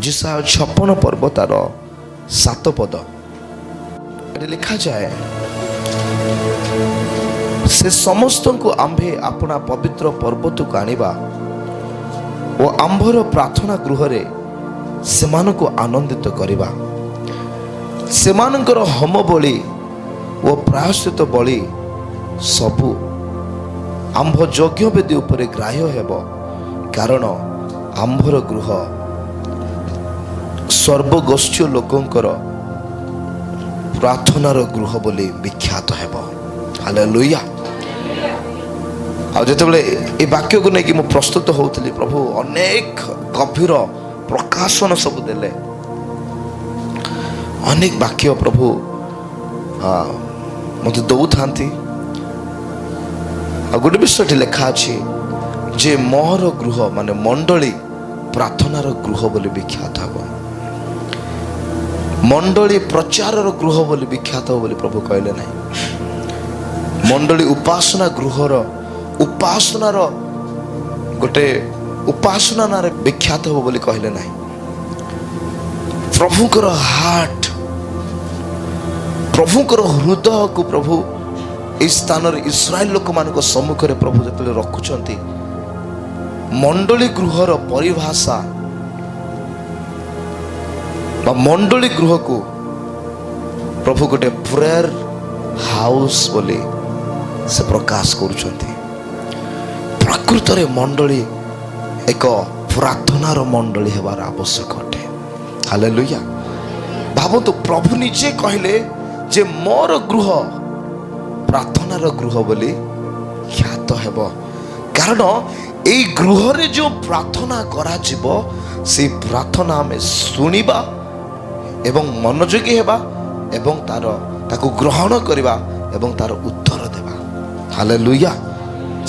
ଯିଶାଇୟ 56 ପର୍ବ ତାର 7 ପଦ, ଏଠି ଲେଖାଯାଏ, ସେ ସମସ୍ତଙ୍କୁ ଆମ୍ଭେ ଆପଣା ପବିତ୍ର ପର୍ବତକୁ ଆଣିବା ଓ ଆମ୍ଭର ପ୍ରାର୍ଥନା ଗୃହରେ ସେମାନଙ୍କୁ ଆନନ୍ଦିତ କରିବା। ସେମାନଙ୍କର ହୋମ ବଳି ଓ ପ୍ରାୟଶ୍ଚିତ ବଳି ସବୁ ଆମ୍ଭ ଯଜ୍ଞବେଦୀ ଉପରେ ଗ୍ରାହ୍ୟ ହେବ, କାରଣ ଆମ୍ଭର ଗୃହ ସର୍ବଗୋଷ୍ଠୀୟ ଲୋକଙ୍କର ପ୍ରାର୍ଥନାର ଗୃହ ବୋଲି ବିଖ୍ୟାତ ହେବ। ହାଲେଲୁୟା। ଆଉ ଯେତେବେଳେ ଏ ବାକ୍ୟକୁ ନେଇକି ମୁଁ ପ୍ରସ୍ତୁତ ହେଉଥିଲି, ପ୍ରଭୁ ଅନେକ ଗଭୀର ପ୍ରକାଶନ ସବୁ ଦେଲେ। ଅନେକ ବାକ୍ୟ ପ୍ରଭୁ ମୋତେ ଦଉଥାନ୍ତି। ଆଉ ଗୋଟେ ବିଷୟଟି ଲେଖା ଅଛି ଯେ ମୋର ଗୃହ, ମାନେ ମଣ୍ଡଳୀ, ପ୍ରାର୍ଥନାର ଗୃହ ବୋଲି ବିଖ୍ୟାତ ହେବ। ମଣ୍ଡଳୀ ପ୍ରଚାରର ଗୃହ ବୋଲି ବିଖ୍ୟାତ ହେବ ବୋଲି ପ୍ରଭୁ କହିଲେ ନାହିଁ। ମଣ୍ଡଳୀ ଉପାସନା ଗୃହର, ଉପାସନାର ଗୋଟେ ଉପାସନା ନାଁରେ ବିଖ୍ୟାତ ହେବ ବୋଲି କହିଲେ ନାହିଁ। ପ୍ରଭୁଙ୍କର ହାର୍ଟ, ପ୍ରଭୁଙ୍କର ହୃଦୟକୁ ପ୍ରଭୁ ଏହି ସ୍ଥାନରେ ଇସ୍ରାଏଲ ଲୋକମାନଙ୍କ ସମ୍ମୁଖରେ ପ୍ରଭୁ ଯେତେବେଳେ ରଖୁଛନ୍ତି, ମଣ୍ଡଳୀ ଗୃହର ପରିଭାଷା ବା ମଣ୍ଡଳୀ ଗୃହକୁ ପ୍ରଭୁ ଗୋଟେ ପ୍ରେୟର ହାଉସ୍ ବୋଲି ସେ ପ୍ରକାଶ କରୁଛନ୍ତି। ପ୍ରକୃତରେ ମଣ୍ଡଳୀ ଏକ ପ୍ରାର୍ଥନାର ମଣ୍ଡଳୀ ହେବାର ଆବଶ୍ୟକ ଅଟେ। ହାଲେଲୁୟା। ଭାବନ୍ତୁ, ପ୍ରଭୁ ନିଜେ କହିଲେ ଯେ ମୋର ଗୃହ ପ୍ରାର୍ଥନାର ଗୃହ ବୋଲି ଖ୍ୟାତ ହେବ, କାରଣ ଏଇ ଗୃହରେ ଯେଉଁ ପ୍ରାର୍ଥନା କରାଯିବ, ସେଇ ପ୍ରାର୍ଥନା ଆମେ ଶୁଣିବା ଏବଂ ମନୋଯୋଗୀ ହେବା ଏବଂ ତାକୁ ଗ୍ରହଣ କରିବା ଏବଂ ତାର ଉତ୍ତର ଦେବା। ହାଲେଲୁୟା।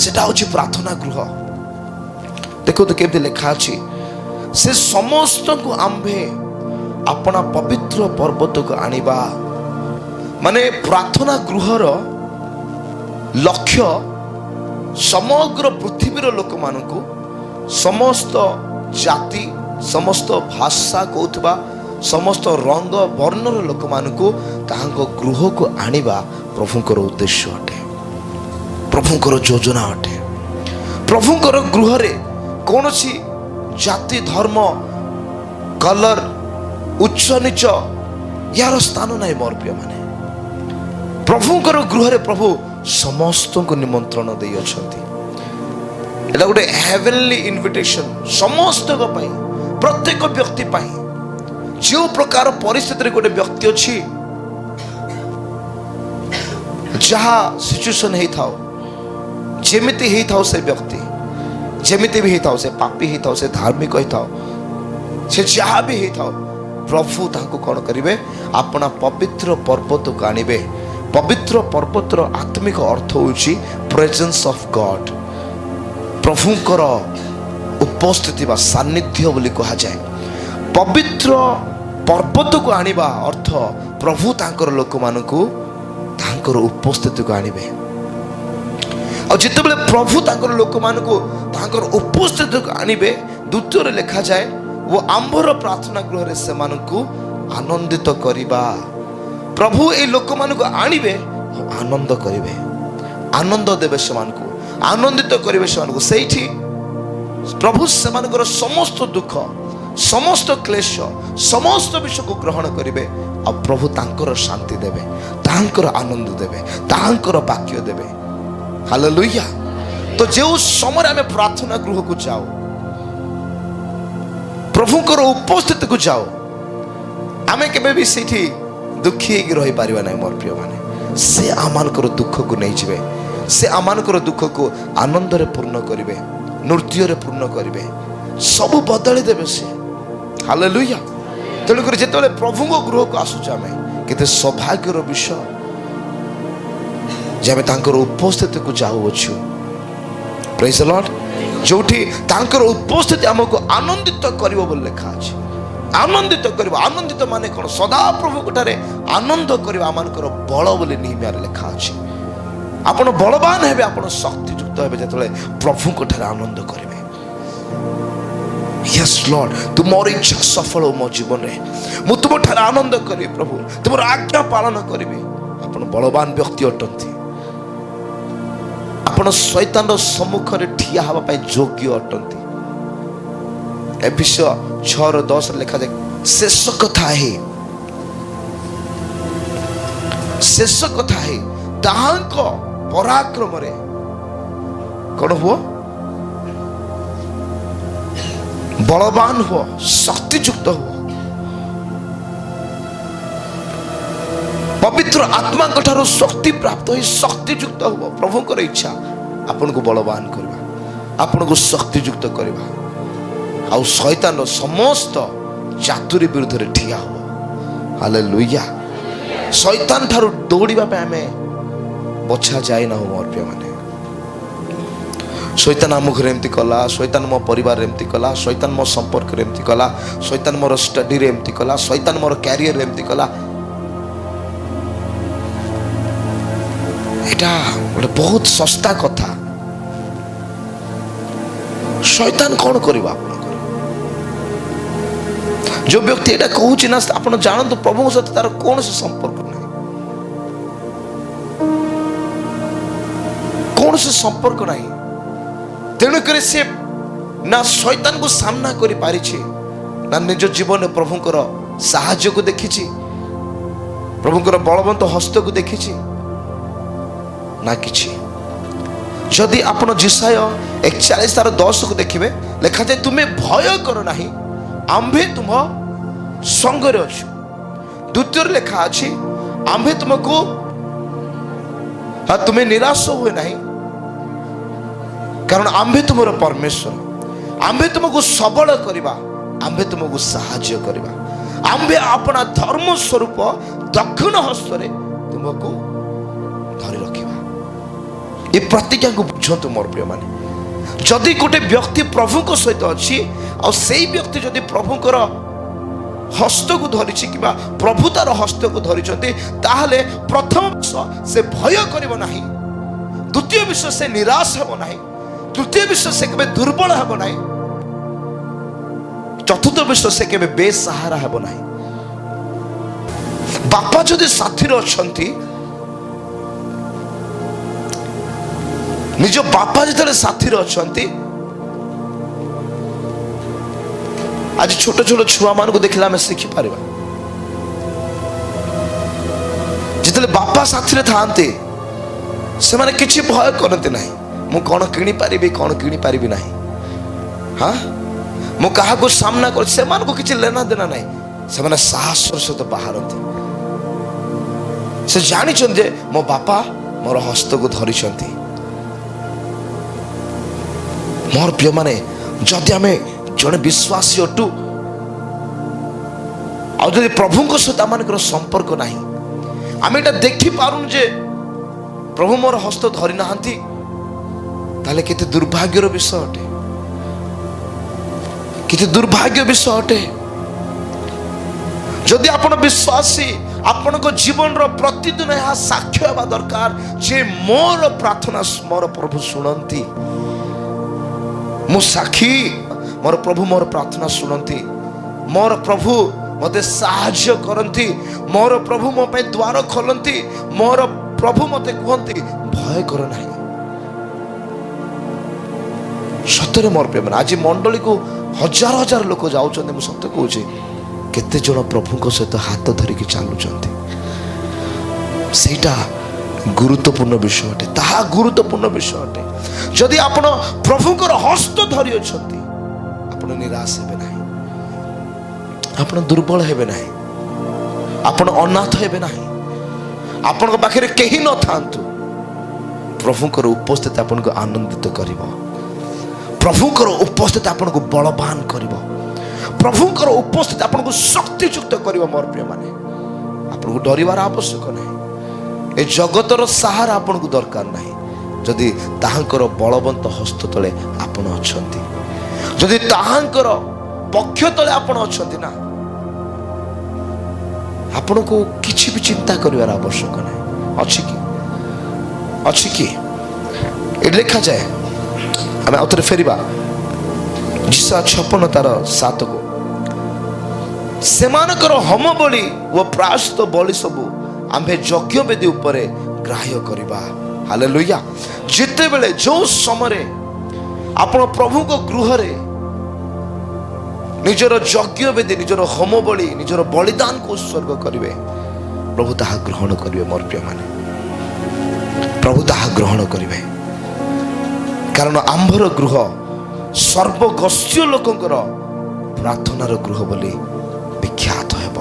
ସେଟା ହେଉଛି ପ୍ରାର୍ଥନା ଗୃହ। ଦେଖନ୍ତୁ କେମିତି ଲେଖା ଅଛି, ସେ ସମସ୍ତଙ୍କୁ ଆମ୍ଭେ ଆପଣା ପବିତ୍ର ପର୍ବତକୁ ଆଣିବା। ମାନେ ପ୍ରାର୍ଥନା ଗୃହର ଲକ୍ଷ୍ୟ ସମଗ୍ର ପୃଥିବୀର ଲୋକମାନଙ୍କୁ, ସମସ୍ତ ଜାତି, ସମସ୍ତ ଭାଷା କହୁଥିବା, ସମସ୍ତ ରଙ୍ଗ ବର୍ଣ୍ଣର ଲୋକମାନଙ୍କୁ ତାହାଙ୍କ ଗୃହକୁ ଆଣିବା ପ୍ରଭୁଙ୍କର ଉଦ୍ଦେଶ୍ୟ ଅଟେ, ପ୍ରଭୁଙ୍କର ଯୋଜନା ଅଟେ। ପ୍ରଭୁଙ୍କର ଗୃହରେ କୌଣସି ଜାତି, ଧର୍ମ, କଲର, ଉଚ୍ଚ ନିଚ ଏହାର ସ୍ଥାନ ନାହିଁ ମୋର ପ୍ରିୟମାନେ। ପ୍ରଭୁଙ୍କର ଗୃହରେ ପ୍ରଭୁ ସମସ୍ତଙ୍କୁ ନିମନ୍ତ୍ରଣ ଦେଇଅଛନ୍ତି। ଏଟା ଗୋଟେ ହେଭେନଲି ଇନଭିଟେସନ ସମସ୍ତଙ୍କ ପାଇଁ, ପ୍ରତ୍ୟେକ ବ୍ୟକ୍ତି ପାଇଁ। ଯେଉଁ ପ୍ରକାର ପରିସ୍ଥିତିରେ ଗୋଟେ ବ୍ୟକ୍ତି ଅଛି, ଯାହା ସିଚୁଏସନ ହେଇଥାଉ, ଯେମିତି ହେଇଥାଉ, ସେ ବ୍ୟକ୍ତି ଯେମିତି ବି ହେଇଥାଉ, ସେ ପାପୀ ହେଇଥାଉ, ସେ ଧାର୍ମିକ ହେଇଥାଉ, ସେ ଯାହା ବି ହେଇଥାଉ, ପ୍ରଭୁ ତାଙ୍କୁ କ'ଣ କରିବେ? ଆପଣା ପବିତ୍ର ପର୍ବତକୁ ଆଣିବେ। ପବିତ୍ର ପର୍ବତର ଆତ୍ମିକ ଅର୍ଥ ହେଉଛି ପ୍ରେଜେନ୍ସ ଅଫ୍ ଗଡ୍, ପ୍ରଭୁଙ୍କର ଉପସ୍ଥିତି ବା ସାନ୍ନିଧ୍ୟ ବୋଲି କୁହାଯାଏ। ପବିତ୍ର ପର୍ବତକୁ ଆଣିବା ଅର୍ଥ ପ୍ରଭୁ ତାଙ୍କର ଲୋକମାନଙ୍କୁ ତାଙ୍କର ଉପସ୍ଥିତିକୁ ଆଣିବେ। ଆଉ ଯେତେବେଳେ ପ୍ରଭୁ ତାଙ୍କର ଲୋକମାନଙ୍କୁ ତାଙ୍କର ଉପସ୍ଥିତିକୁ ଆଣିବେ, ଦ୍ୱିତୀୟରେ ଲେଖାଯାଏ, ଓ ଆମ୍ଭର ପ୍ରାର୍ଥନା ଗୃହରେ ସେମାନଙ୍କୁ ଆନନ୍ଦିତ କରିବା। ପ୍ରଭୁ ଏଇ ଲୋକମାନଙ୍କୁ ଆଣିବେ ଆଉ ଆନନ୍ଦ କରିବେ, ଆନନ୍ଦ ଦେବେ ସେମାନଙ୍କୁ, ଆନନ୍ଦିତ କରିବେ ସେମାନଙ୍କୁ। ସେଇଠି ପ୍ରଭୁ ସେମାନଙ୍କର ସମସ୍ତ ଦୁଃଖ, ସମସ୍ତ କ୍ଲେଶ, ସମସ୍ତ ବିଷୟକୁ ଗ୍ରହଣ କରିବେ ଆଉ ପ୍ରଭୁ ତାଙ୍କର ଶାନ୍ତି ଦେବେ, ତାଙ୍କର ଆନନ୍ଦ ଦେବେ, ତାଙ୍କର ବାକ୍ୟ ଦେବେ। ହାଲେଲୁୟା। ତ ଯେଉଁ ସମୟରେ ଆମେ ପ୍ରାର୍ଥନା ଗୃହକୁ ଯାଉ, ପ୍ରଭୁଙ୍କର ଉପସ୍ଥିତିକୁ ଯାଉ, ଆମେ କେବେ ବି ସେଇଠି ଦୁଃଖୀ ହେଇକି ରହିପାରିବା ନାହିଁ ମୋର ପ୍ରିୟମାନେ। ସେ ଆମମାନଙ୍କର ଦୁଃଖକୁ ନେଇଯିବେ, ସେ ଆମମାନଙ୍କର ଦୁଃଖକୁ ଆନନ୍ଦରେ ପୂର୍ଣ୍ଣ କରିବେ, ନୃତ୍ୟରେ ପୂର୍ଣ୍ଣ କରିବେ, ସବୁ ବଦଳି ଦେବେ ସେ। ହାଲେଲୁୟା। ତେଣୁକରି ଯେତେବେଳେ ପ୍ରଭୁଙ୍କ ଗୃହକୁ ଆସୁଛୁ ଆମେ, କେତେ ସୌଭାଗ୍ୟର ବିଷୟ ଯେ ଆମେ ତାଙ୍କର ଉପସ୍ଥିତିକୁ ଯାଉଅଛୁ। ପ୍ରେଜ୍ ଲର୍ଡ। ଯୋଉଠି ତାଙ୍କର ଉପସ୍ଥିତି ଆମକୁ ଆନନ୍ଦିତ କରିବ ବୋଲି ଲେଖା ଅଛି। ଆନନ୍ଦିତ କରିବ। ଆନନ୍ଦିତ ମାନେ କ'ଣ? ସଦାପ୍ରଭୁଙ୍କ ଠାରେ ଆନନ୍ଦ କରିବା ଆମମାନଙ୍କର ବଳ ବୋଲି ନିହିମିଆରେ ଲେଖା ଅଛି। ଆପଣ ବଳବାନ ହେବେ, ଆପଣ ଶକ୍ତିଯୁକ୍ତ ହେବେ ଯେତେବେଳେ ପ୍ରଭୁଙ୍କ ଠାରେ ଆନନ୍ଦ କରିବେ। ୟେସ୍ ଲର୍ଡ, ତୁମର ଇଚ୍ଛା ସଫଳ ହଉ ମୋ ଜୀବନରେ। ମୁଁ ତୁମଠାରେ ଆନନ୍ଦ କରିବି ପ୍ରଭୁ, ତୁମର ଆଜ୍ଞା ପାଳନ କରିବି। ଆପଣ ବଳବାନ ବ୍ୟକ୍ତି ଅଟନ୍ତି। ଆପଣ ଶୈତାନର ସମ୍ମୁଖରେ ଠିଆ ହେବା ପାଇଁ ଯୋଗ୍ୟ ଅଟନ୍ତି। ଏଫିସୀୟ 6:10 ଲେଖାଯାଏ, ଶେଷ କଥା ହେ, ଶେଷ କଥା ହେ, ତାହାଙ୍କ ପରାକ୍ରମରେ କଣ ହୁଅ? ବଳବାନ ହୁଅ, ଶକ୍ତିଯୁକ୍ତ ହୁଅ। ପବିତ୍ର ଆତ୍ମାଙ୍କ ଠାରୁ ଶକ୍ତି ପ୍ରାପ୍ତ ହୋଇ ଶକ୍ତିଯୁକ୍ତ ହୁଅ। ପ୍ରଭୁଙ୍କର ଇଚ୍ଛା ଆପଣଙ୍କୁ ବଳବାନ କରିବା, ଆପଣଙ୍କୁ ଶକ୍ତିଯୁକ୍ତ କରିବା, ଆଉ ଶୈତାନର ସମସ୍ତ ଚାତୁରୀ ବିରୁଦ୍ଧରେ ଠିଆ ହୁଅ। ହାଲେଲୁୟା। ଶୈତାନ ଠାରୁ ଦୌଡ଼ିବା ପାଇଁ ଆମେ ବଛା ଯାଇନାହୁଁ ମୋର ପ୍ରିୟମାନେ। ଶୈତାନ ଆମ ଘରେ ଏମିତି କଲା, ଶୈତାନ ମୋ ପରିବାରରେ ଏମିତି କଲା, ଶୈତାନ ମୋ ସମ୍ପର୍କରେ ଏମିତି କଲା, ଶୈତାନ ମୋର ଷ୍ଟଡିରେ ଏମିତି କଲା, ଶୈତାନ ମୋର କ୍ୟାରିୟରରେ ଏମିତି କଲା। ଏଇଟା ଗୋଟେ ବହୁତ ଶସ୍ତା କଥା। ଶୈତାନ କ'ଣ କରିବ ଆପଣଙ୍କର? ଯୋଉ ବ୍ୟକ୍ତି ଏଇଟା କହୁଛି ନା, ଆପଣ ଜାଣନ୍ତୁ ପ୍ରଭୁଙ୍କ ସହିତ ତାର କୌଣସି ସମ୍ପର୍କ ନାହିଁ, କୌଣସି ସମ୍ପର୍କ ନାହିଁ। ତେଣୁକରି ସେ ନା ଶୈତାନକୁ ସାମ୍ନା କରିପାରିଛି, ନା ନିଜ ଜୀବନରେ ପ୍ରଭୁଙ୍କର ସାହାଯ୍ୟକୁ ଦେଖିଛି, ପ୍ରଭୁଙ୍କର ବଳବନ୍ତ ହସ୍ତକୁ ଦେଖିଛି, ନା କିଛି। ଯଦି ଆପଣ ଯିଶାଇୟ 41:10 ଦେଖିବେ, ଲେଖାଯାଏ, ତୁମେ ଭୟ କର ନାହିଁ, ଆମ୍ଭେ ତୁମ ସଙ୍ଗରେ ଅଛୁ। ଦ୍ୱିତୀୟରେ ଲେଖା ଅଛି, ଆମ୍ଭେ ତୁମକୁ, ତୁମେ ନିରାଶ ହୁଏ ନାହିଁ, କାରଣ ଆମ୍ଭେ ତୁମର ପରମେଶ୍ୱର। ଆମ୍ଭେ ତୁମକୁ ସବଳ କରିବା, ଆମ୍ଭେ ତୁମକୁ ସାହାଯ୍ୟ କରିବା, ଆମ୍ଭେ ଆପଣା ଧର୍ମ ସ୍ୱରୂପ ଦକ୍ଷିଣ ହସ୍ତରେ ତୁମକୁ ଧରି ରଖିବା। ଏ ପ୍ରତିଜ୍ଞାକୁ ବୁଝନ୍ତୁ ମୋର ପ୍ରିୟମାନେ। ଯଦି ଗୋଟେ ବ୍ୟକ୍ତି ପ୍ରଭୁଙ୍କ ସହିତ ଅଛି, ଆଉ ସେଇ ବ୍ୟକ୍ତି ଯଦି ପ୍ରଭୁଙ୍କର ହସ୍ତକୁ ଧରିଛି କିମ୍ବା ପ୍ରଭୁ ତାର ହସ୍ତକୁ ଧରିଛନ୍ତି, ତାହେଲେ ପ୍ରଥମ ବିଷୟ ସେ ଭୟ କରିବ ନାହିଁ, ଦ୍ୱିତୀୟ ବିଷୟ ସେ ନିରାଶ ହେବ ନାହିଁ, ତୃତୀୟ ବିଷୟ ସେ କେବେ ଦୁର୍ବଳ ହେବ ନାହିଁ, ଚତୁର୍ଥ ବିଷୟ ସେ କେବେ ବେସାହାରା ହେବ ନାହିଁ। ବାପା ଯଦି ସାଥିରେ ଅଛନ୍ତି, ନିଜ ବାପା ଯେତେବେଳେ ସାଥିରେ ଅଛନ୍ତି, ଆଜି ଛୋଟ ଛୋଟ ଛୁଆମାନଙ୍କୁ ଦେଖିଲେ ଆମେ ଶିଖିପାରିବା। ଯେତେବେଳେ ବାପା ସାଥିରେ ଥାଆନ୍ତି, ସେମାନେ କିଛି ଭୟ କରନ୍ତି ନାହିଁ। ମୁଁ କ'ଣ କିଣିପାରିବି, କ'ଣ କିଣିପାରିବି ନାହିଁ, ହଁ ମୁଁ କାହାକୁ ସାମ୍ନା କରୁଛି, ସେମାନଙ୍କୁ କିଛି ଲେନା ଦେନା ନାହିଁ। ସେମାନେ ସାହସର ସହିତ ବାହାରନ୍ତି। ସେ ଜାଣିଛନ୍ତି ଯେ ମୋ ବାପା ମୋର ହସ୍ତକୁ ଧରିଛନ୍ତି। ମୋର ପ୍ରିୟମାନେ, ଯଦି ଆମେ ଜଣେ ବିଶ୍ୱାସୀ ଅଟୁ, ଆଉ ଯଦି ପ୍ରଭୁଙ୍କ ସହିତ ଆମମାନଙ୍କର ସମ୍ପର୍କ ନାହିଁ, ଆମେ ଏଇଟା ଦେଖିପାରୁନୁ ଯେ ପ୍ରଭୁ ମୋର ହସ୍ତ ଧରି ନାହାନ୍ତି, ତାହେଲେ କେତେ ଦୁର୍ଭାଗ୍ୟର ବିଷୟ ଅଟେ, କେତେ ଦୁର୍ଭାଗ୍ୟ ବିଷୟ ଅଟେ। ଯଦି ଆପଣ ବିଶ୍ୱାସୀ, ଆପଣଙ୍କ ଜୀବନର ପ୍ରତିଦିନ ଏହା ସାକ୍ଷ୍ୟ ହେବା ଦରକାର ଯେ ମୋର ପ୍ରାର୍ଥନା ମୋର ପ୍ରଭୁ ଶୁଣନ୍ତି, ମୁଁ ସାକ୍ଷୀ, ମୋର ପ୍ରଭୁ ମୋର ପ୍ରାର୍ଥନା ଶୁଣନ୍ତି, ମୋର ପ୍ରଭୁ ମୋତେ ସାହାଯ୍ୟ କରନ୍ତି, ମୋର ପ୍ରଭୁ ମୋ ପାଇଁ ଦ୍ୱାର ଖୋଲନ୍ତି, ମୋର ପ୍ରଭୁ ମୋତେ କୁହନ୍ତି ଭୟ କର ନାହିଁ। ସତରେ ମୋର ପ୍ରେମ, ଆଜି ମଣ୍ଡଳୀକୁ ହଜାର ହଜାର ଲୋକ ଯାଉଛନ୍ତି। ମୁଁ ସତ କହୁଛି, କେତେ ଜଣ ପ୍ରଭୁଙ୍କ ସହିତ ହାତ ଧରିକି ଚାଲୁଛନ୍ତି, ସେଇଟା ଗୁରୁତ୍ୱପୂର୍ଣ୍ଣ ବିଷୟ ଅଟେ, ତାହା ଗୁରୁତ୍ୱପୂର୍ଣ୍ଣ ବିଷୟ ଅଟେ। ଯଦି ଆପଣ ପ୍ରଭୁଙ୍କର ହସ୍ତ ଧରି ଅଛନ୍ତି, ଆପଣ ନିରାଶ ହେବେ ନାହିଁ, ଆପଣ ଦୁର୍ବଳ ହେବେ ନାହିଁ, ଆପଣ ଅନାଥ ହେବେ ନାହିଁ। ଆପଣଙ୍କ ପାଖରେ କେହି ନଥାନ୍ତୁ, ପ୍ରଭୁଙ୍କର ଉପସ୍ଥିତି ଆପଣଙ୍କୁ ଆନନ୍ଦିତ କରିବ, ପ୍ରଭୁଙ୍କର ଉପସ୍ଥିତି ଆପଣଙ୍କୁ ବଳବାନ କରିବ, ପ୍ରଭୁଙ୍କର ଉପସ୍ଥିତି ଆପଣଙ୍କୁ ଶକ୍ତିଯୁକ୍ତ କରିବ। ମୋର ପ୍ରିୟମାନେ, ଆପଣଙ୍କୁ ଡରିବାର ଆବଶ୍ୟକ ନାହିଁ। ଏ ଜଗତର ସାହାରା ଆପଣଙ୍କୁ ଦରକାର ନାହିଁ। ଯଦି ତାହାଙ୍କର ବଳବନ୍ତ ହସ୍ତ ତଳେ ଆପଣ ଅଛନ୍ତି, ଯଦି ତାହାଙ୍କର ପକ୍ଷ ତଳେ ଆପଣ ଅଛନ୍ତି ନା, ଆପଣଙ୍କୁ କିଛି ବି ଚିନ୍ତା କରିବାର ଆବଶ୍ୟକ ନାହିଁ। ଅଛି କି? ଅଛି କି? ଏଠି ଲେଖାଯାଏ, ଆମେ ଆଉ ଥରେ ଫେରିବା ଯିଶାଇୟ 56 ତାର 7କୁ। ସେମାନଙ୍କର ହୋମ ବଳି ଓ ପ୍ରାୟଶ୍ଚିତ ବଳି ସବୁ ଆମ୍ଭେ ଯଜ୍ଞ ବେଦୀ ଉପରେ ଗ୍ରାହ୍ୟ କରିବା। ହାଲେଲୁୟା। ଯେତେବେଳେ, ଯେଉଁ ସମୟରେ ଆପଣ ପ୍ରଭୁଙ୍କ ଗୃହରେ ନିଜର ଯଜ୍ଞ ବେଦୀ, ନିଜର ହୋମ ବଳି, ନିଜର ବଳିଦାନକୁ ଉତ୍ସର୍ଗ କରିବେ, ପ୍ରଭୁ ତାହା ଗ୍ରହଣ କରିବେ। ମୋର ପ୍ରିୟମାନେ, ପ୍ରଭୁ ତାହା ଗ୍ରହଣ କରିବେ। କାରଣ ଆମ୍ଭର ଗୃହ ସର୍ବଗୋଷ୍ଠୀୟ ଲୋକଙ୍କର ପ୍ରାର୍ଥନାର ଗୃହ ବୋଲି ବିଖ୍ୟାତ ହେବ।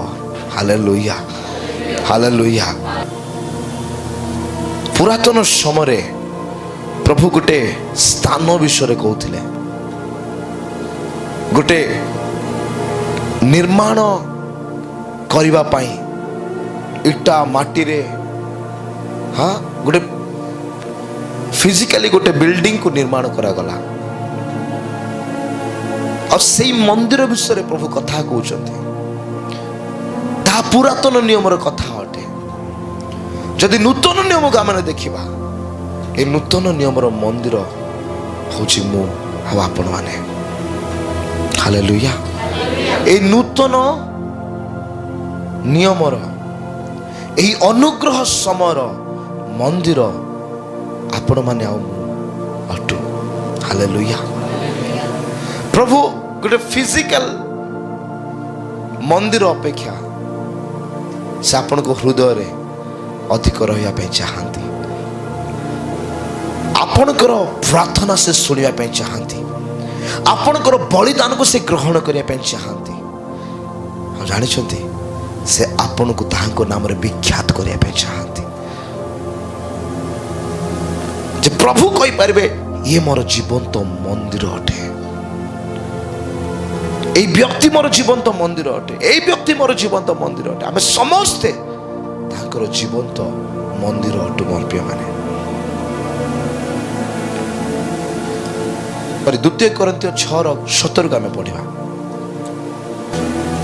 Hallelujah, hallelujah. ପୁରାତନ ସମୟରେ ପ୍ରଭୁ ଗୋଟେ ସ୍ଥାନ ବିଷୟରେ କହୁଥିଲେ, ଗୋଟେ ନିର୍ମାଣ କରିବା ପାଇଁ ଇଟା ମାଟିରେ, ହଁ, ଗୋଟେ ଫିଜିକାଲି ଗୋଟେ ବିଲ୍ଡିଂକୁ ନିର୍ମାଣ କରାଗଲା। ଆଉ ସେଇ ମନ୍ଦିର ବିଷୟରେ ପ୍ରଭୁ କଥା କହୁଛନ୍ତି। ତାହା ପୁରାତନ ନିୟମର କଥା ଅଟେ। ଯଦି ନୂତନ ନିୟମକୁ ଆମେ ଦେଖିବା, ଏ ନୂତନ ନିୟମର ମନ୍ଦିର ହେଉଛି ମୁଁ ଆଉ ଆପଣମାନେ। ହାଲେଲୁୟା। ଏଇ ନୂତନ ନିୟମର, ଏହି ଅନୁଗ୍ରହ ସମୟର ମନ୍ଦିର ଆପଣମାନେ ଆଉ ମୁଁ ଅଟୁ। ହାଲେଲୁୟା। ପ୍ରଭୁ ଗୋଟେ ଫିଜିକାଲ ମନ୍ଦିର ଅପେକ୍ଷା ସେ ଆପଣଙ୍କ ହୃଦୟରେ ଅଧିକ ରହିବା ପାଇଁ ଚାହାନ୍ତି। ଆପଣଙ୍କର ପ୍ରାର୍ଥନା ସେ ଶୁଣିବା ପାଇଁ ଚାହାନ୍ତି। ଆପଣଙ୍କର ବଳିଦାନକୁ ସେ ଗ୍ରହଣ କରିବା ପାଇଁ ଚାହାନ୍ତି। ଆଉ ଜାଣିଛନ୍ତି, ସେ ଆପଣଙ୍କୁ ତାହାଙ୍କ ନାମରେ ବିଖ୍ୟାତ କରିବା ପାଇଁ ଚାହାନ୍ତି ଯେ ପ୍ରଭୁ କହିପାରିବେ, ଇଏ ମୋର ଜୀବନ୍ତ ମନ୍ଦିର ଅଟେ, ଏଇ ବ୍ୟକ୍ତି ମୋର ଜୀବନ୍ତ ମନ୍ଦିର ଅଟେ, ଏଇ ବ୍ୟକ୍ତି ମୋର ଜୀବନ୍ତ ମନ୍ଦିର ଅଟେ। ଆମେ ସମସ୍ତେ ତାଙ୍କର ଜୀବନ୍ତ ମନ୍ଦିର ଅଟୁ ମୋର ପ୍ରିୟମାନେ। ଦ୍ୱିତୀୟ କରିନ୍ଥୀୟ 6ର 17କୁ ଆମେ ପଢିବା।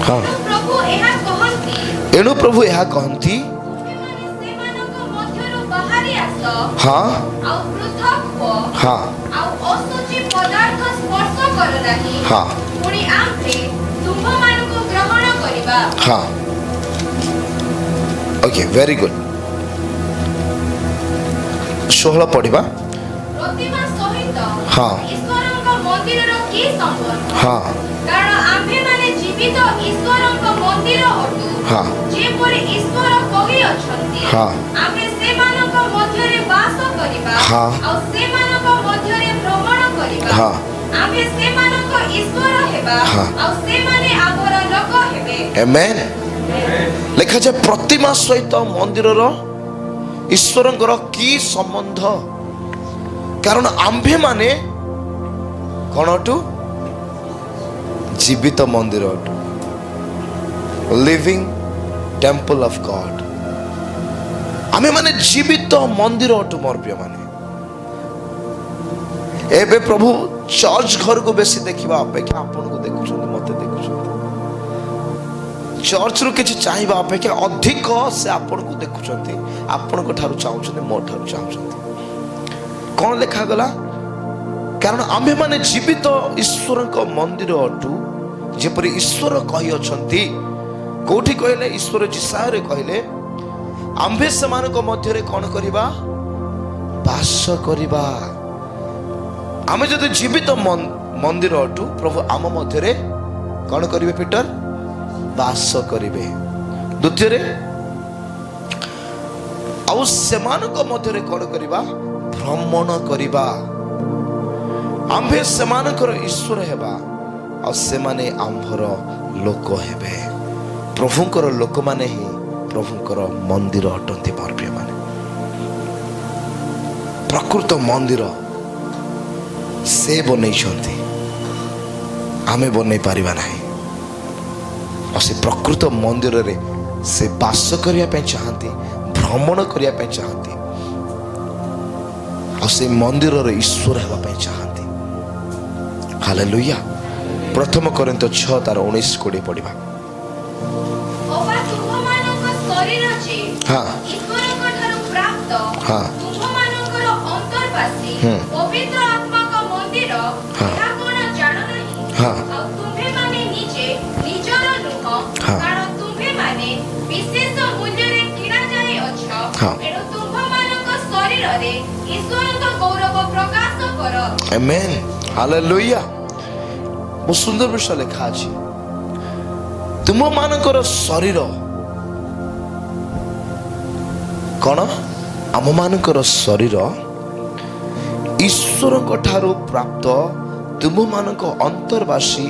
ହଁ। ପ୍ରଭୁ ଏହା କହନ୍ତି, ଏଣୁ ପ୍ରଭୁ ଏହା କହନ୍ତି, ତୁମ୍ଭେମାନେ ସେମାନଙ୍କ ମଧ୍ୟରୁ ବାହାରି ଆସ, ଆଉ ପୃଥକ୍ ହୁଅ, ଆଉ ଅଶୁଚି ପଦାର୍ଥ ସ୍ପର୍ଶ କର ନାହିଁ, ପୁଣି ଆମ୍ଭେ ତୁମ୍ଭମାନଙ୍କୁ ଗ୍ରହଣ କରିବା। ହଁ, ଓକେ, ଭେରି ଗୁଡ୍। 16 ପଢିବା। ପ୍ରତିମା ସହିତ ଈଶ୍ୱରଙ୍କ ମନ୍ଦିରର କି ସମ୍ବନ୍ଧ? କାରଣ ଆମ୍ଭେମାନେ ଜୀବିତ ଈଶ୍ୱରଙ୍କ ମନ୍ଦିର ଅଟୁ। ଯେପରି ଈଶ୍ୱର କହିଅଛନ୍ତି, ଆମ୍ଭେ ସେମାନଙ୍କ ମଧ୍ୟରେ ବାସ କରିବା, ଆଉ ସେମାନଙ୍କ ମଧ୍ୟରେ ଭ୍ରମଣ କରିବା। ଆମ୍ଭେ ସେମାନଙ୍କ ଈଶ୍ୱର ହେବା, ଆଉ ସେମାନେ ଆମ୍ଭର ଲୋକ ହେବେ। Amen. ଲେଖାଯାଏ, ପ୍ରତିମା ସହିତ ମନ୍ଦିରର ଈଶ୍ୱରଙ୍କର କି ସମ୍ବନ୍ଧ? କାରଣ ଆମ୍ଭେମାନେ କ'ଣ ଅଟୁ? ଜୀବିତ ମନ୍ଦିର ଅଟୁ, ଲିଭିଂ ଟେମ୍ପଲ ଅଫ୍ ଗଡ୍। ଆମେମାନେ ଜୀବିତ ମନ୍ଦିର ଅଟୁ ମୋର ପ୍ରିୟମାନେ। ଏବେ ପ୍ରଭୁ ଚର୍ଚ୍ଚ ଘରକୁ ବେଶୀ ଦେଖିବା ଅପେକ୍ଷା ଆପଣଙ୍କୁ ଦେଖୁଛନ୍ତି, ମତେ ଦେଖୁଛନ୍ତି। ଚର୍ଚ୍ଚରୁ କିଛି ଚାହିଁବା ଅପେକ୍ଷା ଅଧିକ ସେ ଆପଣଙ୍କୁ ଦେଖୁଛନ୍ତି, ଆପଣଙ୍କ ଠାରୁ ଚାହୁଁଛନ୍ତି, ମୋ ଠାରୁ ଚାହୁଁଛନ୍ତି। କ'ଣ ଲେଖାଗଲା? କାରଣ ଆମ୍ଭେମାନେ ଜୀବିତ ଈଶ୍ୱରଙ୍କ ମନ୍ଦିର ଅଟୁ, ଯେପରି ଈଶ୍ୱର କହିଅଛନ୍ତି। କୋଉଠି କହିଲେ? ଈଶ୍ୱର ଯିଶାଇୟରେ କହିଲେ, ଆମ୍ଭେ ସେମାନଙ୍କ ମଧ୍ୟରେ କ'ଣ କରିବା? ବାସ କରିବା। ଆମେ ଯଦି ଜୀବିତ ମନ୍ଦିର ଅଟୁ, ପ୍ରଭୁ ଆମ ମଧ୍ୟରେ କ'ଣ କରିବେ ପିଟର? ବାସ କରିବେ। ଦ୍ୱିତୀୟରେ, ଆଉ ସେମାନଙ୍କ ମଧ୍ୟରେ କ'ଣ କରିବା? ଭ୍ରମଣ କରିବା। ଆମ୍ଭେ ସେମାନଙ୍କର ଈଶ୍ୱର ହେବା, ଆଉ ସେମାନେ ଆମ୍ଭର ଲୋକ ହେବେ। ପ୍ରଭୁଙ୍କର ଲୋକମାନେ ହିଁ ପ୍ରଭୁଙ୍କର ମନ୍ଦିର ଅଟନ୍ତି ମୋର ପ୍ରିୟମାନେ। ପ୍ରକୃତ ମନ୍ଦିର ସେ ବନେଇଛନ୍ତି, ଆମେ ବନେଇ ପାରିବା ନାହିଁ। ଆଉ ସେ ପ୍ରକୃତ ମନ୍ଦିରରେ ସେ ବାସ କରିବା ପାଇଁ ଚାହାନ୍ତି, ଭ୍ରମଣ କରିବା ପାଇଁ ଚାହାନ୍ତି, ଆଉ ସେ ମନ୍ଦିରର ଈଶ୍ୱର ହେବା ପାଇଁ ଚାହାନ୍ତି। ହାଲେଲୁୟା। ପ୍ରଥମ କରିନ୍ଥୀୟ 6 ତାର 19-20 ପଢିବା। ଅବା ତୁମ୍ଭମାନଙ୍କ ଶରୀର ଯେ ଈଶ୍ୱରଙ୍କ ଠାରୁ ପ୍ରାପ୍ତ, ତୁମ୍ଭମାନଙ୍କର ଅନ୍ତର୍ବାସୀ ପବିତ୍ର ଆତ୍ମାଙ୍କ ମନ୍ଦିର, ଏହା କଣ ଜାଣ ନାହିଁ? ହଁ। ଏଣୁ ତୁମ୍ଭମାନଙ୍କ ଶରୀରରେ ଈଶ୍ୱରଙ୍କ ଗୌରବ ପ୍ରକାଶ କର। Amen. Hallelujah. ବହୁତ ସୁନ୍ଦର ବିଷୟ ଲେଖା ଅଛି। ତୁମମାନଙ୍କର ଶରୀର କ'ଣ? ଆମମାନଙ୍କର ଶରୀର ଈଶ୍ୱରଙ୍କ ଠାରୁ ପ୍ରାପ୍ତ ତୁମମାନଙ୍କ ଅନ୍ତର୍ବାସୀ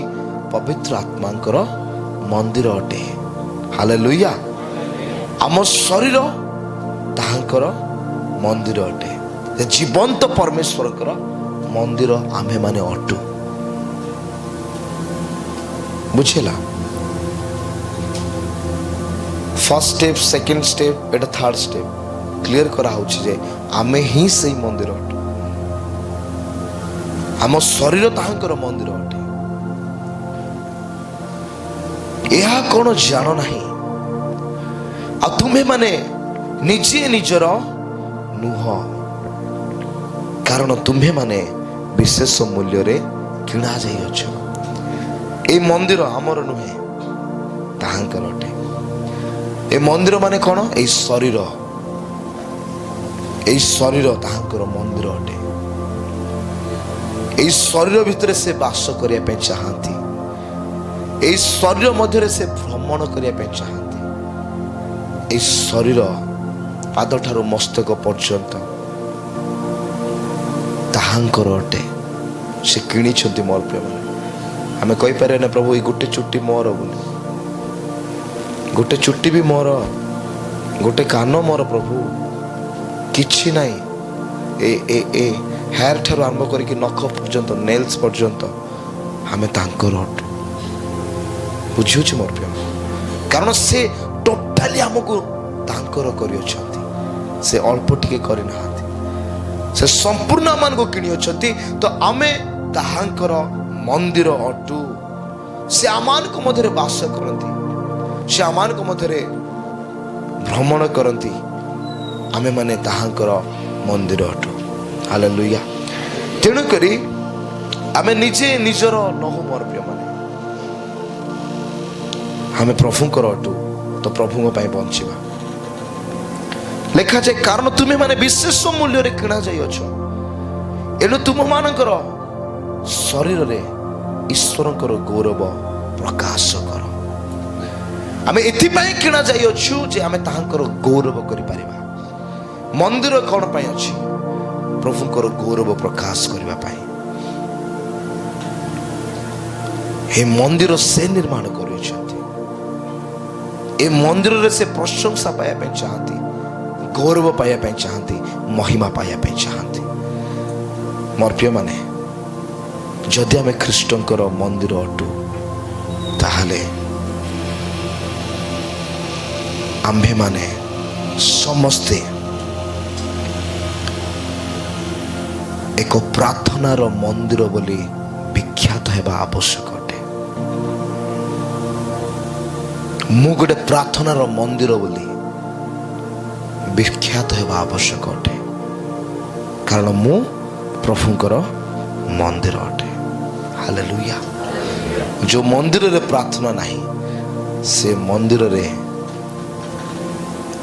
ପବିତ୍ର ଆତ୍ମାଙ୍କର ମନ୍ଦିର ଅଟେ। ହାଲେଲୁୟା। ଆମ ଶରୀର ତାହାଙ୍କର ମନ୍ଦିର ଅଟେ। ସେ ଜୀବନ୍ତ ପରମେଶ୍ୱରଙ୍କର ମନ୍ଦିର ଆମ୍ଭେମାନେ ଅଟୁ। ବୁଝିଲା? ଫାର୍ଷ୍ଟ ଷ୍ଟେପ୍, ସେକେଣ୍ଡ ଷ୍ଟେପ୍, ଏଟା ଥାର୍ଡ ଷ୍ଟେପ୍। କ୍ଲିୟର କରାହଉଛି ଯେ ଆମେ ହିଁ ସେଇ ମନ୍ଦିର ଅଟୁ। ଆମ ଶରୀର ତାହାଙ୍କର ମନ୍ଦିର ଅଟେ। ଏହା କ'ଣ ଜାଣ ନାହିଁ? ଆଉ ତୁମେମାନେ ନିଜେ ନିଜର ନୁହଁ, କାରଣ ତୁମ୍ଭେମାନେ ବିଶେଷ ମୂଲ୍ୟରେ କିଣା ଯାଇଅଛ। ଏଇ ମନ୍ଦିର ଆମର ନୁହେଁ, ତାହାଙ୍କର ଅଟେ। ଏ ମନ୍ଦିର ମାନେ କ'ଣ? ଏଇ ଶରୀର। ଏଇ ଶରୀର ତାହାଙ୍କର ମନ୍ଦିର ଅଟେ। ଏଇ ଶରୀର ଭିତରେ ସେ ବାସ କରିବା ପାଇଁ ଚାହାନ୍ତି। ଏଇ ଶରୀର ମଧ୍ୟରେ ସେ ଭ୍ରମଣ କରିବା ପାଇଁ ଚାହାନ୍ତି। ଏଇ ଶରୀର ପାଦଠାରୁ ମସ୍ତକ ପର୍ଯ୍ୟନ୍ତ ତାହାଙ୍କର ଅଟେ। ସେ କିଣିଛନ୍ତି ମୋର ପ୍ରିୟମାନେ। ଆମେ କହିପାରିବା ନା, ପ୍ରଭୁ, ଏଇ ଗୋଟେ ଚୁଟି ମୋର ବୋଲି? ଗୋଟେ ଚୁଟି ବି ମୋର, ଗୋଟେ କାନ ମୋର ପ୍ରଭୁ, କିଛି ନାହିଁ। ଏ ଏ ଏ ହେୟାର ଠାରୁ ଆରମ୍ଭ କରିକି ନଖ ପର୍ଯ୍ୟନ୍ତ, ନେଲ୍ସ ପର୍ଯ୍ୟନ୍ତ ଆମେ ତାଙ୍କର ଅଟୁ। ବୁଝିହେଉଛି ମୋର ପ୍ରିୟ? କାରଣ ସେ ଟୋଟାଲି ଆମକୁ ତାଙ୍କର କରିଅଛନ୍ତି। ସେ ଅଳ୍ପ ଟିକେ କରିନାହାନ୍ତି, ସେ ସମ୍ପୂର୍ଣ୍ଣ ଆମମାନଙ୍କୁ କିଣିଅଛନ୍ତି। ତ ଆମେ ତାହାଙ୍କର ମନ୍ଦିର ଅଟୁ। ସେ ଆମମାନଙ୍କ ମଧ୍ୟରେ ବାସ କରନ୍ତି, ସେ ଆମମାନଙ୍କ ମଧ୍ୟରେ ଭ୍ରମଣ କରନ୍ତି। ଆମେମାନେ ତାହାଙ୍କର ମନ୍ଦିର ଅଟୁ। ହାଲେଲୁୟା। ତେଣୁକରି ଆମେ ନିଜେ ନିଜର ନହୁ ମୋର ପ୍ରିୟମାନେ, ଆମେ ପ୍ରଭୁଙ୍କର ଅଟୁ। ତ ପ୍ରଭୁଙ୍କ ପାଇଁ ବଞ୍ଚିବା। ଲେଖାଯାଏ, କାରଣ ତୁମେମାନେ ବିଶେଷ ମୂଲ୍ୟରେ କିଣା ଯାଇଅଛ, ଏଣୁ ତୁମମାନଙ୍କର ଶରୀରରେ ଈଶ୍ୱରଙ୍କର ଗୌରବ ପ୍ରକାଶ କର। ଆମେ ଏଥିପାଇଁ କିଣା ଯାଇଅଛୁ ଯେ ଆମେ ତାହାଙ୍କର ଗୌରବ କରିପାରିବା। ମନ୍ଦିର କ'ଣ ପାଇଁ ଅଛି? ପ୍ରଭୁଙ୍କର ଗୌରବ ପ୍ରକାଶ କରିବା ପାଇଁ। ଏ ମନ୍ଦିର ସେ ନିର୍ମାଣ କରିଅଛନ୍ତି। ଏ ମନ୍ଦିରରେ ସେ ପ୍ରଶଂସା ପାଇବା ପାଇଁ ଚାହାନ୍ତି, ଗୌରବ ପାଇବା ପାଇଁ ଚାହାନ୍ତି, ମହିମା ପାଇବା ପାଇଁ ଚାହାନ୍ତି। ମୋର ପ୍ରିୟମାନେ, ଯଦି ଆମେ ଖ୍ରୀଷ୍ଟଙ୍କର ମନ୍ଦିର ଅଟୁ, ତାହେଲେ ଆମ୍ଭେମାନେ ସମସ୍ତେ ଏକ ପ୍ରାର୍ଥନାର ମନ୍ଦିର ବୋଲି ବିଖ୍ୟାତ ହେବା ଆବଶ୍ୟକ ଅଟେ। ମୁଁ ଗୋଟେ ପ୍ରାର୍ଥନାର ମନ୍ଦିର ବୋଲି ବିଖ୍ୟାତ ହେବା ଆବଶ୍ୟକ ଅଟେ, କାରଣ ମୁଁ ପ୍ରଭୁଙ୍କର ମନ୍ଦିର ଅଟେ। ହାଲେଲୁୟା। ଯେଉଁ ମନ୍ଦିରରେ ପ୍ରାର୍ଥନା ନାହିଁ, ସେ ମନ୍ଦିରରେ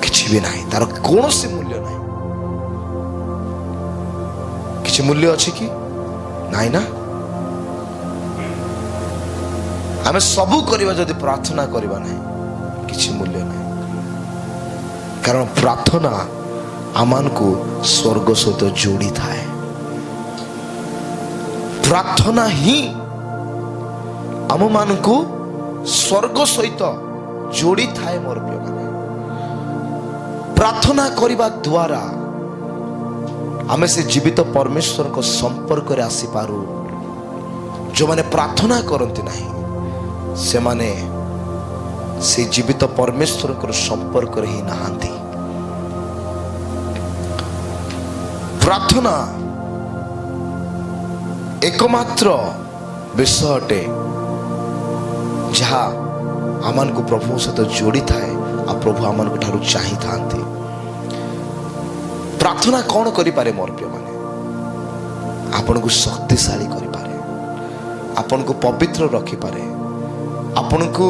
କିଛି ବି ନାହିଁ, ତାର କୌଣସି ମୂଲ୍ୟ ନାହିଁ। କିଛି ମୂଲ୍ୟ ଅଛି କି? ନାହିଁ ନା? ଆମେ ସବୁ କରିବା, ଯଦି ପ୍ରାର୍ଥନା କରିବା ନାହିଁ, କିଛି ମୂଲ୍ୟ ନାହିଁ। କାରଣ ପ୍ରାର୍ଥନା ଆମମାନଙ୍କୁ ସ୍ୱର୍ଗ ସହିତ ଯୋଡ଼ିଥାଏ। ପ୍ରାର୍ଥନା ହିଁ ଆମମାନଙ୍କୁ ସ୍ୱର୍ଗ ସହିତ ଯୋଡ଼ିଥାଏ। ମୋର ପ୍ରିୟମାନେ, ପ୍ରାର୍ଥନା କରିବା ଦ୍ୱାରା ଆମେ ସେ ଜୀବିତ ପରମେଶ୍ୱରଙ୍କ ସମ୍ପର୍କରେ ଆସିପାରୁ। ଯେଉଁମାନେ ପ୍ରାର୍ଥନା କରନ୍ତି ନାହିଁ, ସେମାନେ ସେ ଜୀବିତ ପରମେଶ୍ୱରଙ୍କର ସମ୍ପର୍କରେ ହିଁ ନାହାନ୍ତି। ପ୍ରାର୍ଥନା ଏକମାତ୍ର ବିଷୟ ଅଟେ ଯାହା ଆମମାନଙ୍କୁ ପ୍ରଭୁଙ୍କ ସହିତ ଯୋଡ଼ିଥାଏ ଆଉ ପ୍ରଭୁ ଆମମାନଙ୍କ ଠାରୁ ଚାହିଁଥାନ୍ତି। ପ୍ରାର୍ଥନା କ'ଣ କରିପାରେ ମୋର ପ୍ରିୟମାନେ? ଆପଣଙ୍କୁ ଶକ୍ତିଶାଳୀ କରିପାରେ, ଆପଣଙ୍କୁ ପବିତ୍ର ରଖିପାରେ, ଆପଣଙ୍କୁ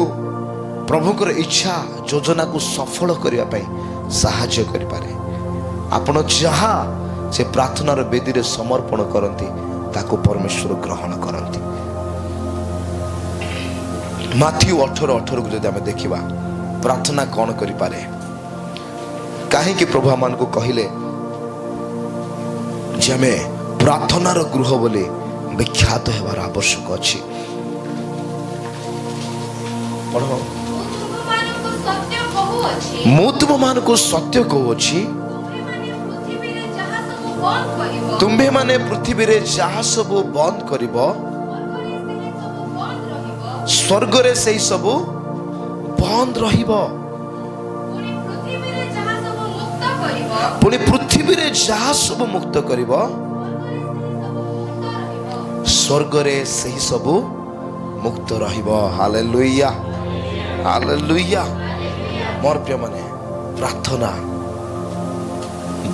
ପ୍ରଭୁଙ୍କର ଇଚ୍ଛା ଯୋଜନାକୁ ସଫଳ କରିବା ପାଇଁ ସାହାଯ୍ୟ କରିପାରେ। ଆପଣ ଯାହା ସେ ପ୍ରାର୍ଥନାର ବେଦୀରେ ସମର୍ପଣ କରନ୍ତି, ତାକୁ ପରମେଶ୍ୱର ଗ୍ରହଣ କରନ୍ତି। ମାଥିଉ 18:18କୁ ଯଦି ଆମେ ଦେଖିବା, ପ୍ରାର୍ଥନା କ'ଣ କରିପାରେ, କାହିଁକି ପ୍ରଭୁ ଆମମାନଙ୍କୁ କହିଲେ ଯେ ଆମେ ପ୍ରାର୍ଥନାର ଗୃହ ବୋଲି ବିଖ୍ୟାତ ହେବାର ଆବଶ୍ୟକ ଅଛି। ପଢ଼। ମୁଁ ତୁମ୍ଭମାନଙ୍କୁ ସତ୍ୟ କହୁଅଛି, ମୁଁ ତୁମମାନଙ୍କୁ ସତ୍ୟ କହୁଅଛି, ତୁମ୍ଭେମାନେ ପୃଥିବୀରେ ଯାହା ସବୁ ବନ୍ଦ କରିବ, ତୁମ୍ଭେମାନେ ପୃଥିବୀରେ ଯାହା ସବୁ ବନ୍ଦ କରିବ, ସ୍ୱର୍ଗରେ ସେହି ସବୁ ବନ୍ଦ ରହିବ। ସ୍ୱର୍ଗରେ ସେହି ସବୁ ବନ୍ଦ ରହିବ। ପୁଣି ପୃଥିବୀରେ ଯାହା ସବୁ ମୁକ୍ତ କରିବ, ପୁଣି ପୃଥିବୀରେ ଯାହା ସବୁ ମୁକ୍ତ କରିବ, ସ୍ୱର୍ଗରେ ସେହି ସବୁ ମୁକ୍ତ ରହିବ। ସ୍ୱର୍ଗରେ ସେହି ସବୁ ମୁକ୍ତ ରହିବ। Hallelujah, hallelujah. ମୋର ପ୍ରିୟମାନେ, ପ୍ରାର୍ଥନା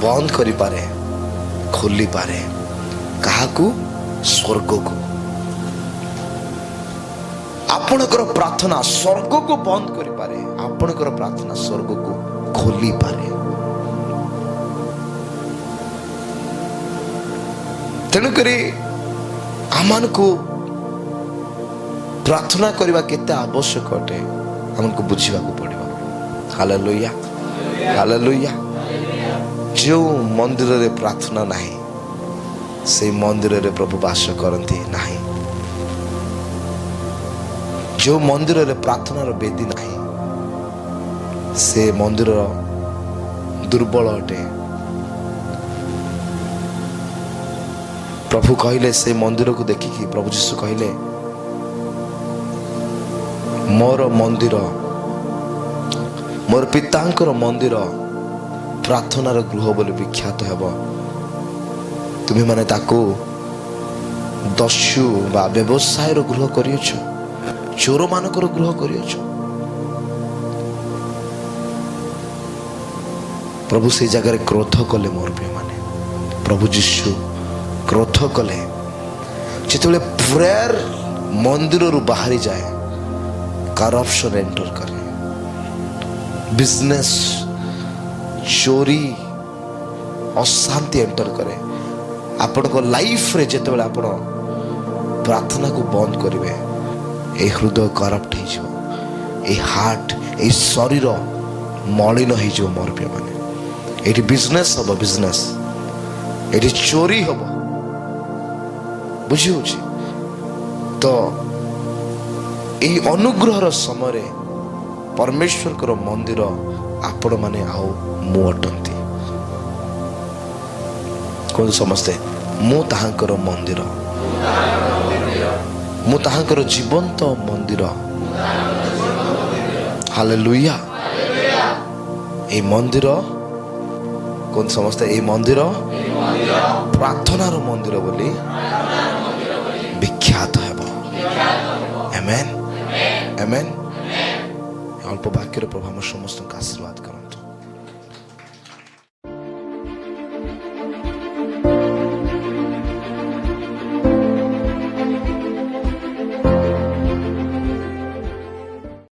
ବନ୍ଦ କରିପାରେ, ଖୋଲିପାରେ। କାହାକୁ? ସ୍ୱର୍ଗକୁ। ଆପଣଙ୍କର ପ୍ରାର୍ଥନା ସ୍ୱର୍ଗକୁ ବନ୍ଦ କରିପାରେ, ଆପଣଙ୍କର ପ୍ରାର୍ଥନା ସ୍ୱର୍ଗକୁ ଖୋଲିପାରେ। ତେଣୁକରି ଆମମାନଙ୍କୁ ପ୍ରାର୍ଥନା କରିବା କେତେ ଆବଶ୍ୟକ ଅଟେ, ଆମକୁ ବୁଝିବାକୁ ପଡ଼ିବ। Hallelujah, hallelujah. ଯେଉଁ ମନ୍ଦିରରେ ପ୍ରାର୍ଥନା ନାହିଁ, ସେଇ ମନ୍ଦିରରେ ପ୍ରଭୁ ବାସ କରନ୍ତି ନାହିଁ। ଯେଉଁ ମନ୍ଦିରରେ ପ୍ରାର୍ଥନାର ବେଦୀ ନାହିଁ, ସେ ମନ୍ଦିର ଦୁର୍ବଳ ଅଟେ। ପ୍ରଭୁ କହିଲେ, ସେ ମନ୍ଦିରକୁ ଦେଖିକି ପ୍ରଭୁ ଯୀଶୁ କହିଲେ, ମୋର ମନ୍ଦିର, ମୋର ପିତାଙ୍କର ମନ୍ଦିର ପ୍ରାର୍ଥନାର ଗୃହ ବୋଲି ବିଖ୍ୟାତ ହେବ। ତୁମେମାନେ ତାକୁ ଦସ୍ୟୁ ବା ବ୍ୟବସାୟର ଗୃହ କରିଅଛ, ଚୋରମାନଙ୍କର ଗୃହ କରିଅଛ। ପ୍ରଭୁ ସେଇ ଜାଗାରେ କ୍ରୋଧ କଲେ। ମୋର ପ୍ରିୟମାନେ, ପ୍ରଭୁ ଯୀଶୁ କ୍ରୋଧ କଲେ। ଯେତେବେଳେ ପ୍ରେୟାର ମନ୍ଦିରରୁ ବାହାରି ଯାଏ, କରପ୍ସନ୍ ଏଣ୍ଟର କରେ, ବିଜନେସ୍, ଚୋରି, ଅଶାନ୍ତି ଏଣ୍ଟର କରେ। ଆପଣଙ୍କ ଲାଇଫରେ ଯେତେବେଳେ ଆପଣ ପ୍ରାର୍ଥନାକୁ ବନ୍ଦ କରିବେ, ଏଇ ହୃଦୟ କରପ୍ଟ ହେଇଯିବ, ଏଇ ହାର୍ଟ, ଏଇ ଶରୀର ମଳିନ ହେଇଯିବ। ମୋର ପ୍ରିୟମାନେ, ଏଇଠି ବିଜନେସ୍ ହବ, ବିଜନେସ୍, ଏଇଠି ଚୋରି ହବ। ବୁଝି ହଉଛି ତ? ଏଇ ଅନୁଗ୍ରହର ସମୟରେ ପରମେଶ୍ୱରଙ୍କର ମନ୍ଦିର ଆପଣମାନେ ଆଉ ମୁଁ ଅଟନ୍ତି। କୁହନ୍ତୁ ସମସ୍ତେ, ମୁଁ ତାହାଙ୍କର ମନ୍ଦିର, ମୁଁ ତାହାଙ୍କର ଜୀବନ୍ତ ମନ୍ଦିର। ହାଲେଲୁୟା। ଏଇ ମନ୍ଦିର, କୁହନ୍ତୁ ସମସ୍ତେ, ଏଇ ମନ୍ଦିର ପ୍ରାର୍ଥନାର ମନ୍ଦିର ବୋଲି ବିଖ୍ୟାତ ହେବ। ଆମେନ୍, ଆମେନ୍। ଅଳ୍ପ ବାକ୍ୟର ପ୍ରଭୁ ଆମ ସମସ୍ତଙ୍କୁ ଆଶୀର୍ବାଦ କରନ୍ତୁ।